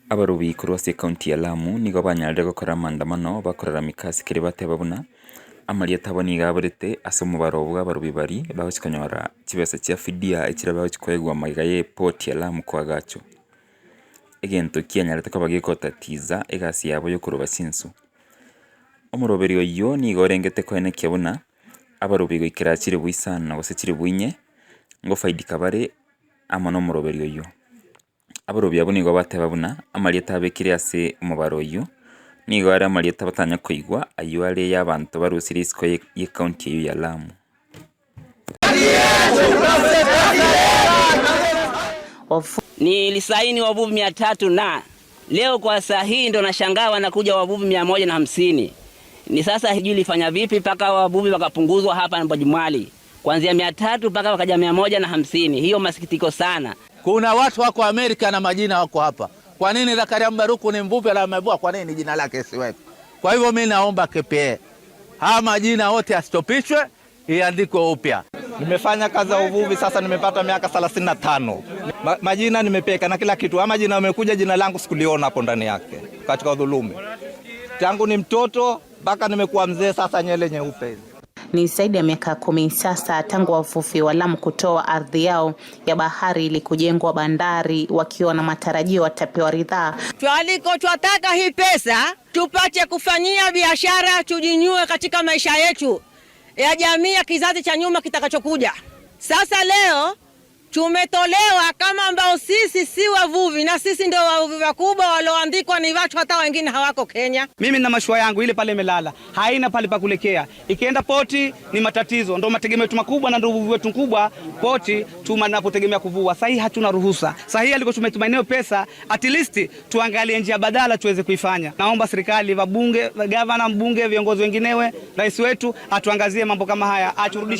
Abarubi korwa ase ekaunti ya Lamu nigo banyarire gokora amaandamano bakoraramika ase keria bateba buna amarieta abo nigo aborete ase omobaro bwa abarubi baria bagochi konyora chibesa chia fidia echire bagochi koegwa magega ya eport ya Lamu koagachwa. Egento kianyarete koba gegotatiza egasi yabo yokoruba chinsu. Omoroberi oyio nigo orengete koenekia buna abarubi goikera chiribu isano gose chiribu inye ngofaidika bare amo na omoroberi oyio. Abarubi abwo nigo bateba buna amarieta abekire ase omobaro oyio nigo are amarieta batanya koigwa ayio are ya abanto barusirie isiko ye ekaunti eyio ya Lamu. Nilisaini wavuvi 300 na leo kwa saa hii ndo nashangaa wanakuja wavuvi 150. Ni sasa sijui ilifanya vipi mpaka wavuvi wakapunguzwa hapa Mbojumali kuanzia 300 mpaka wakaja 150. Hiyo masikitiko sana. Kuna watu wako Amerika na majina wako hapa. Kwa nini Zakaria Mbaruku ni mvuvi ala amevua, kwa nini jina lake siweko? Kwa hivyo mimi naomba KPA haya majina yote yasitopishwe, iandikwe upya. Nimefanya kazi ya uvuvi sasa nimepata miaka 35. Majina nimepeka na kila kitu. Ama jina amekuja jina langu sikuliona hapo ndani yake katika udhulume. Tangu ni mtoto mpaka nimekuwa mzee sasa, nyele nyeupe hizi. Ni zaidi ya miaka 10 sasa tangu wavuvi wa Lamu kutoa ardhi yao ya bahari ili kujengwa bandari, wakiwa na matarajio watapewa ridhaa. Twaliko twataka hii pesa tupate kufanyia biashara, tujinyue katika maisha yetu ya jamii ya kizazi cha nyuma kitakachokuja. Sasa leo tumetolewa kama ambao sisi si wavuvi, na sisi ndio wavuvi wakubwa walioandikwa ni watu hata wengine hawako Kenya. Mimi nina mashua yangu ile pale imelala, haina pale pa kulekea. Ikienda poti ni matatizo, ndio mategemeo yetu makubwa na ndio uvuvi wetu mkubwa poti tunapotegemea kuvua. Sasa hii hatuna ruhusa. Sasa hii aliko tumetumia pesa, at least tuangalie njia badala tuweze kuifanya. Naomba serikali, wabunge, gavana, mbunge, viongozi wenginewe, rais wetu atuangazie mambo kama haya, aturudishe